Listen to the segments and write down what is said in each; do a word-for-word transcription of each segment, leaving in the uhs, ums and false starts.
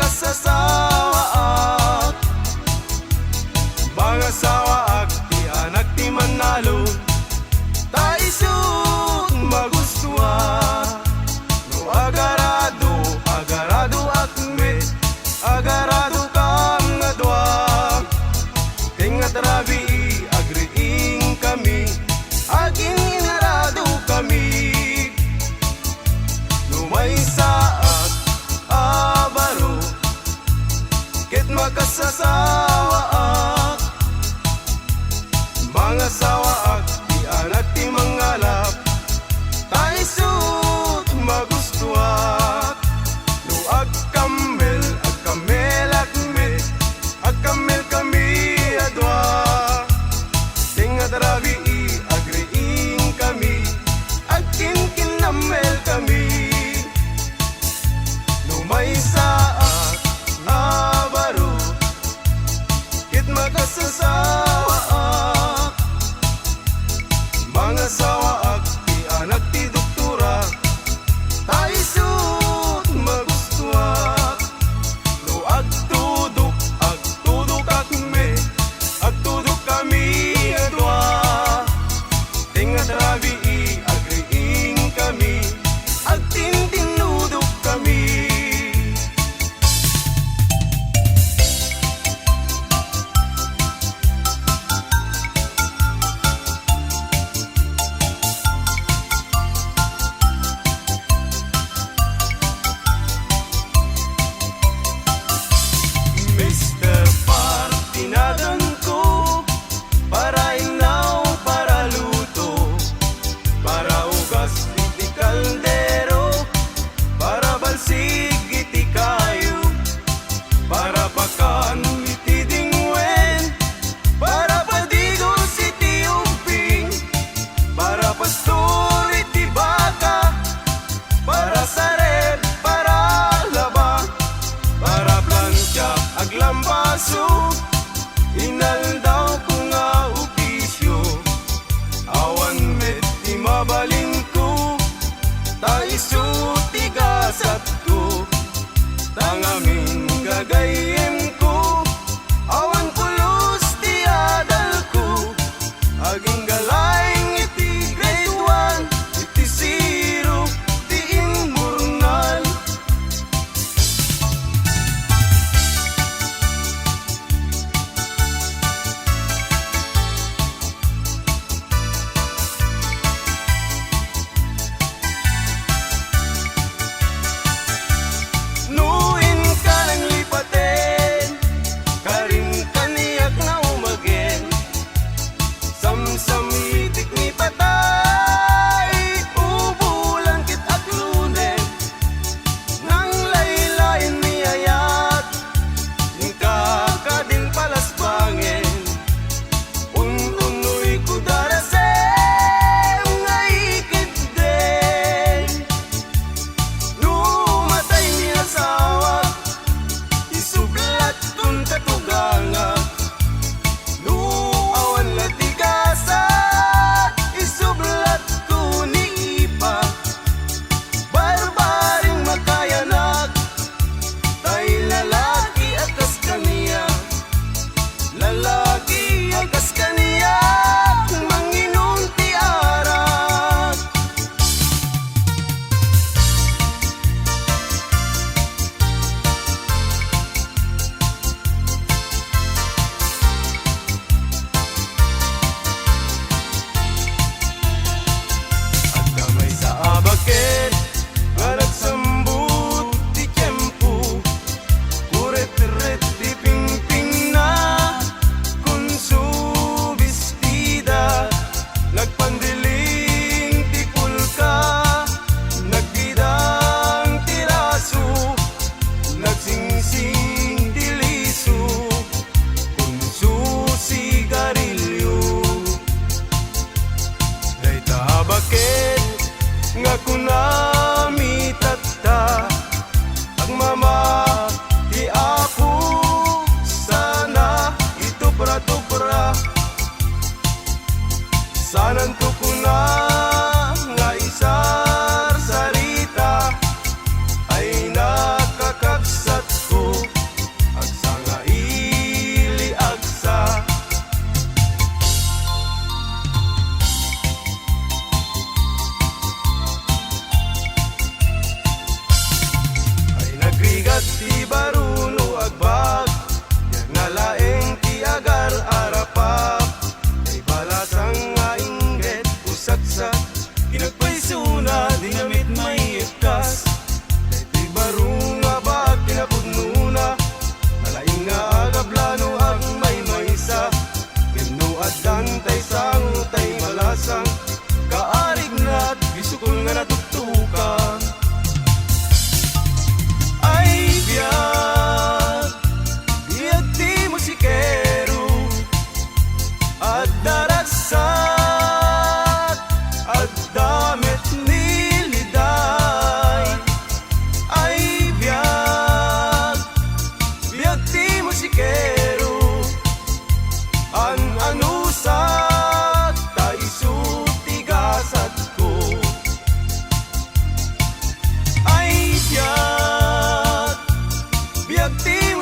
Sasawaak, mangasawaak ti anak ti mannalon, ta isut' magustuak. No agarado, agaradoak met, agaradokam nga dua. Tengnga ti rabii, agriingkami, agin-inaradokami. No maysaak a baro, ket makasasawaak, mangasawaak ti anak ti mangalap, ta isut' magustuak. No agkammel, agkammelak met, agkammelkami a dua. Tengnga ti rabii, agriingkami, agkinkinnammelkami. No maysaak a baro, ket makasasawaak, mangasawaak ti anak ti doktora, ta isut' magustuak. No agtudok, agtudokak met, agtudokkami a dua. Tengnga ti rabii, agriingkami, agtintinnudokkami. Mister Par ti naganko, para innaw, para luto, para ugas iti kaldero, para balsig iti kayo, para pakan iti dingwen, para padigos iti ubbing, para pastor iti baka, para sareb, para laba, para plancha, aglambaso, inaldawko nga opisio. Awan met ti mabalinko, ta isu ti gasatko. Ta ngamin gagayyemko, awan pulos ti adalko. Agingga laeng iti grade one, iti zero ti immurnal. No inka nanglipate,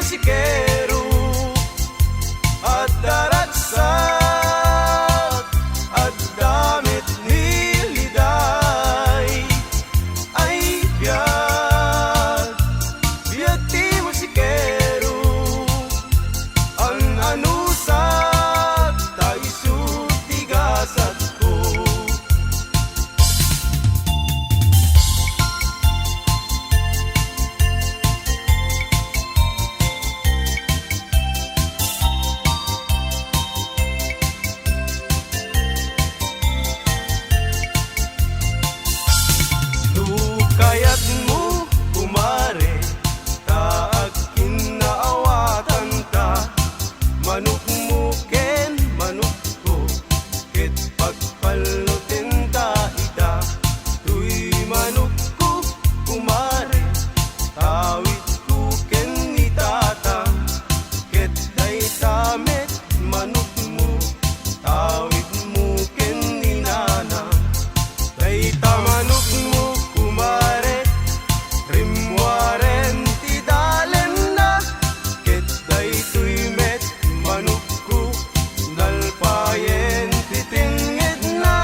musikero, adda ragsak, adda met ni Liday. Ay, biag, biag ti musikero, an-anusak, ta isu ti gasatko. No kayatmo, kumare, ta agkinnaawatanta, manokmo ken manokko, ket pagpalnotenta ita. Toy manokko, kumare, tawidko ken ni Tatang, ket dayta met manokmo, tawidmo ken ni Nanang. Dayta manokmo, kumare, rimmuaren ti dalenna, ket daytoy met manokko, nalpayen ti tengngedna.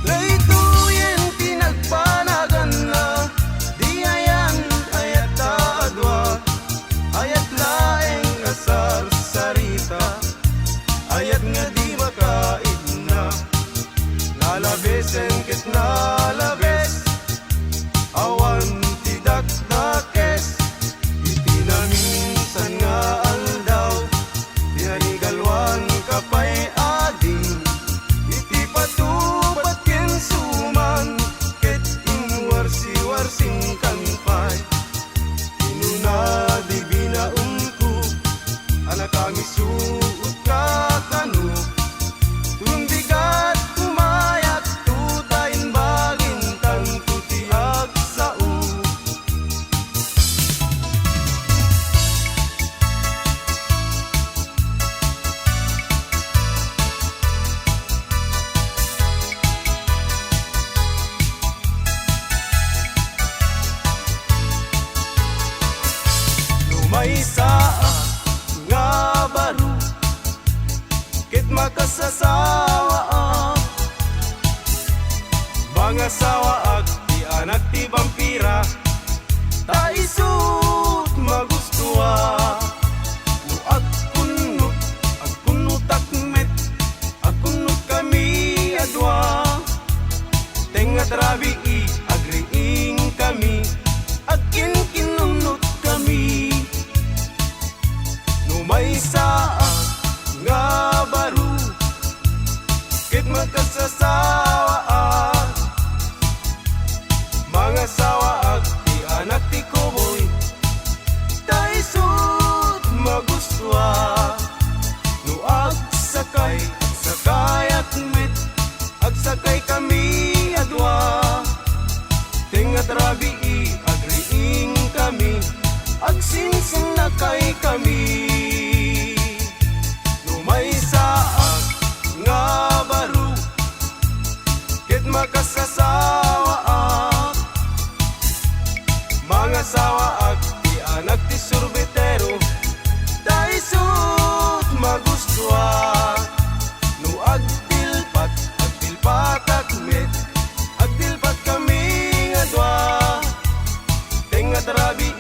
Daytoyen ti nagbanaganna, di ayan, ayat ta a dua, ayat laeng a sarsarita, ayat nga di makaidna, nalabesen ket nalabes, awan ti dakdakes, iti naminsan nga aldaw, pinarigalwanka pay ading, iti patupad ken suman, ket inwarsiwarsingkan pay. Kinuna, di binaonko, a nakangisuotka kano, tumbigat kumayat, tuta imbagintanto ti agsao. No maysaak nga baro, ket makasasawaak, mangasawaak ti anak ti bampira, ta isut' magustoak. No agkunnot, agkunnotak met, agkunnotkami a dua. Tengnga ti rabii, agriingkami, agkinkinunnotkami. No maysaak nga baro, ket makasasawaak, mangasawaak ti anak ti kuboy, ta isut' magustoak. No agsakay, agsakayak met, agsakaykami a dua. Tengnga ti rabii, agriingkami, agsinsinnakaykami. No maysaak nga baro, ket makasasawaak, mangasawaak ti anak ti surbitero, ta isut' magustoak. No agdilpat, agdilpatak met, agdilpatkami nga dua. Tengnga ti rabii,